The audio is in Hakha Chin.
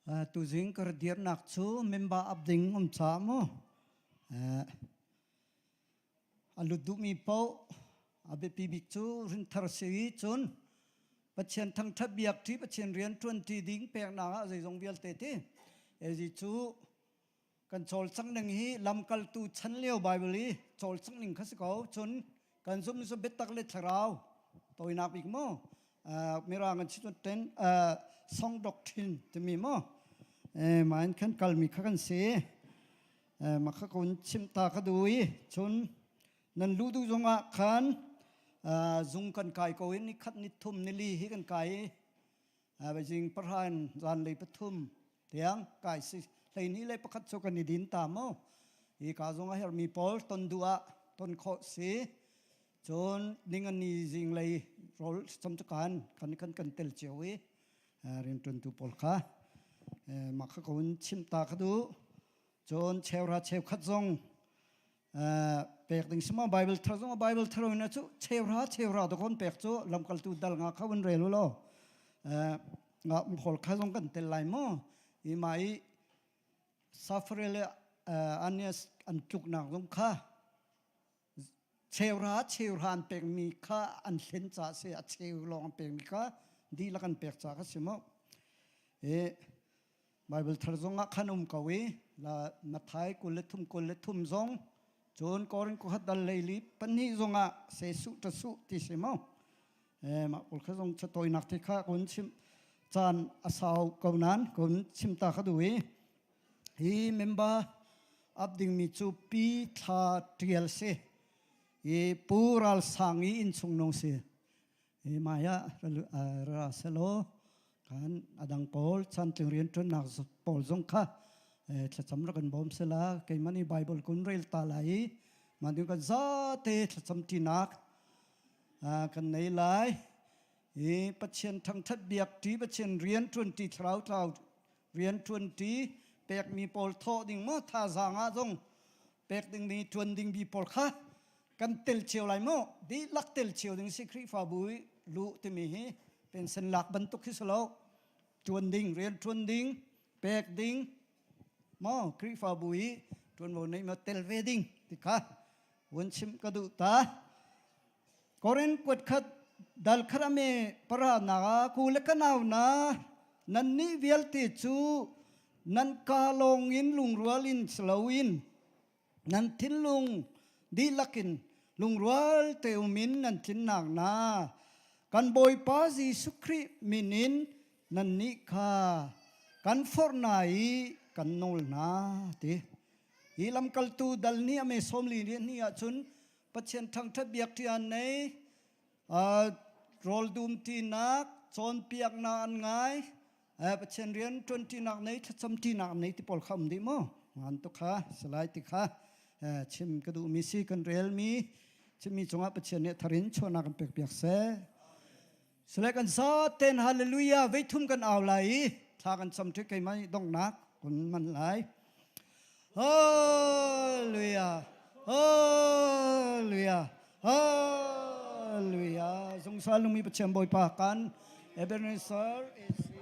Tuzing ka dirnak cu member up ding um ca mu. A lut duhmi paoh a biapi bik cu rinthar si i cun Pathian thangṭhat biak ṭi Pathian rian ṭuan ṭi ding peknak ah zeizong vialte ti. Ezi cu kan cawlcangh ning hi lamkaltu chan lio Bible i cawlcangh ning kha si ko. Cun kan zumh cu biatak le thlarau toinak bik mu mirang an chim ten song doctrine timi mu main khan kalmi kha kan si ma kha kun chim ta ka du i cun nan lu du zongah khan zung kan kai ko in ni khat ni thum ni li hi kan kai i Beijing pahra in zanlei pathum tiang kai si hleihnih le pakhat cu kan i din ta mu hi ka zong a hermi pawl ton duh ah ton khawh si cun ningani zinglei rawl cham cu kan kan kan kan tel cio i rianṭuantu pawl kha mah kha ko in chim ta ka duh cun cheuhra cheukhat zong pek ding sima Bible thar zong Bible thar in cu cheuhra cheuhra to kon pek cu lamkaltu dal nga kha un rel lo nga hol kha zong kan tel lai mo i mai Safari le Anias an tluk nak zong kha cheuhra cheuhra an pek mi kha an hlen ca se a cheu lawng an pek mi kha dihlak an pek ca kha si mo e Bible thar zong ah khan um ko i la Matthai 23 23 zong cun Korin khuakhat dal leili pahnih zong ah se su ta su ti si mo eh mah pawl kha zong chatoinak te kha kun chim caan a sau ko nan kun chim ta kha du i hi member up ding mi cu pi thla tial si i pu ral sang i in chung nong si Hi maya ra selaw kan adang pawl chantling rianṭuannak pawl zong kha thlacam rak kan bawm sela keimah nih Bible kun rel ta lai i mah ding kan zate thlacam ṭinak kan nei lai i Pathian thangṭhat biak ṭi Pathian rian ṭuan ṭi thlarau tlau rian ṭuan ṭi pekmi pawl thawh ding maw thazaang ah zong pek ding mi ṭuan ding bi pawl kha kan tel cio lai mu dihlak tel cio ding si Khrihfabu i luh timi hi pension lak bantuk hi si lo ṭuan ding rian ṭuan ding pek ding maw Khrihfabu i ṭuanvo nei ma tel ve ding ti kha vun chim ka duh ta Korin kuat khat dal khat ame para na ku le kanau na nan nih vialte cu nan ka lawng in lungrual in silo in nan thinlung dihlak in lungrual te um in nan tlinnak na kan Bawipa Jesuh Khrih min in nannih kha kan forh hna i kan nawl hna ti hi lamkaltu dal ni ame sawmli ni ni ahcun Pathian thangṭhat biak ṭian nei rawl dum ṭinak cawnpiaknak an ngai Pathian rian ṭuan ṭinak nei thlacam ṭinak nei ti pawl kha um dih mu ngan tu kha salai ti kha chim ka duhmi si kan relmi chimmi cungah Pathian nih tharin chuahnak kan pek piak seh Sule kan sa ten hallelujah veithum kan au lai i thla kan cam ṭi keimah nih donghnak kun man lai. Hallelujah. Hallelujah. Hallelujah. Zungzal nungmi Pathian Bawipa kan Ebenezer is.